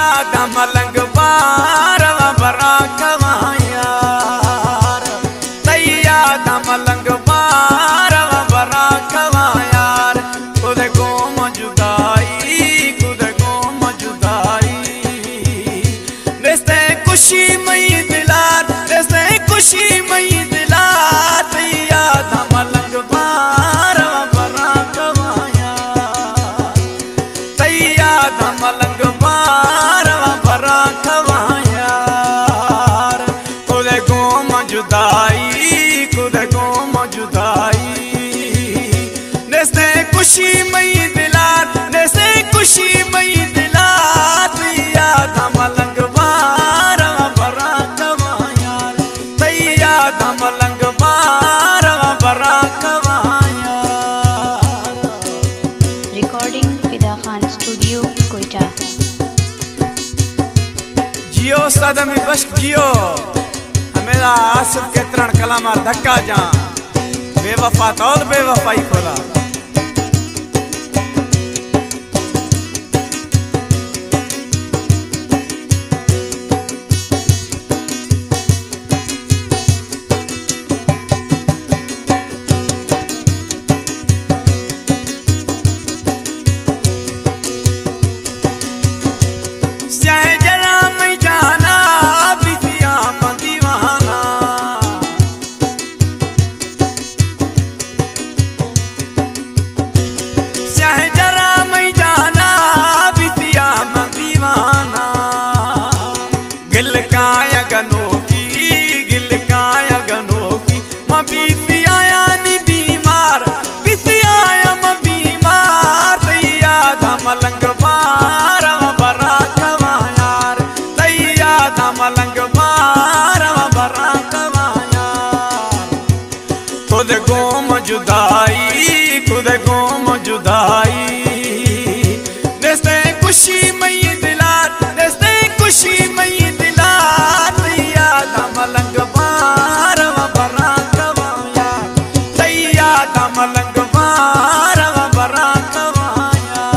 یاد ملنگ بار و برا کواں یار، تئی یاد ملنگ بار و برا کواں یار، کدے گوں من جدائی، کدے گوں من جدائی۔ نیستیں خوشی مئی دلار، نیستیں خوشی مئی دلار، تئی یاد ملنگ بار و برا کواں یار۔ تئی یاد ملنگ بار و برا کواں یار، کدے گوں من جدائی، کدے گوں من جدائی۔ نیستیں خوشی مئی دلار، نیستیں خوشی مئی دلار، تئی یاد ملنگ بار و برا کواں یار، تئی یاد ملنگ بار و برا کواں یار۔ ریکارڈنگ فدا خان اسٹوڈیو، کوئٹہ۔ جیو استاد امی بشک جیو۔ ہمیدا آصف کتران کلام ءَ دھکا جان۔ بے وفا تول بے وفائی کھولا۔ سیاہیں جلاں مئی جانا، بیتیاں من دیوانا۔ سیاہیں جلاں مئی جانا، بیتیاں من دیوانا۔ گل کایاں گنوکی، گل کایاں گنوکی، من بیتی آیانی بیمار، بیتی آیاں من بیمار، تئی یاد ملنگ بار و برا کواں یار، تئی یاد ملنگ بار و برا کواں یار۔ کدے گوں من جدائی، کدے گوں من جدائی۔ نیستیں خوشی مئی دلار، نیستیں خوشی مئی دلار، تئی یاد ملنگ بار و برا کواں یار، تئی یاد ملنگ بار و برا کواں یار۔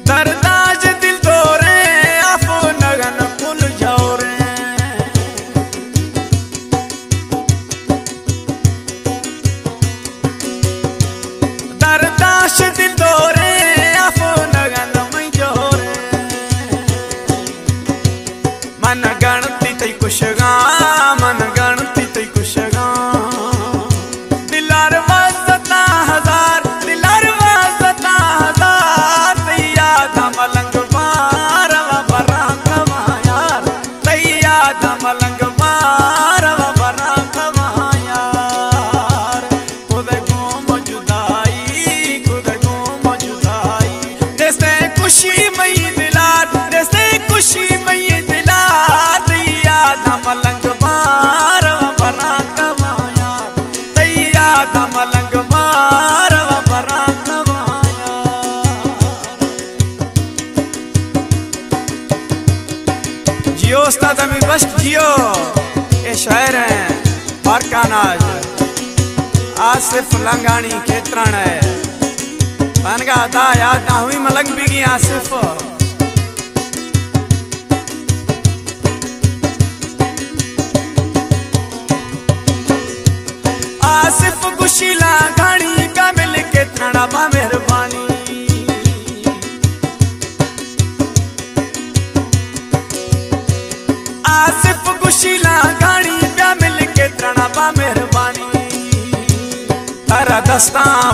درداں چہ دل دوریں، آفو نگن کل جوریں۔ درداں چہ دل دوریں، آفو نگن مئی جوریں۔ من گنتی تئی کشگاں، من گنتی تئی کشگاں۔ دلار وزتا ہزار، دلار وزتا ہزار، تئی یاد ملنگ بار و برا کواں یار، تئی یاد ملنگ بار و برا کواں یار۔ کدے گوں من جدائی، کدے گوں من جدائی۔ نیستیں خوشی مئی دلار، نیستیں خوشی مئی دلار، تئی یاد ملنگ بار و برا کواں یار، تئی یاد ملنگ بار و برا کواں یار۔ جیو استاد امی بشک جیو۔ اے شاعر ہیں بارکاناج آصف لنگانی کھیتران ہے۔ پنگا دا یاد نہ ہوئی ملنگ بیگی آصف۔ آصف گشی لانگانی کامل کھیتران با مہربانی۔ آصف گشی لانگانی بیا مل کھیتران با مہربانی۔ ترا دستاں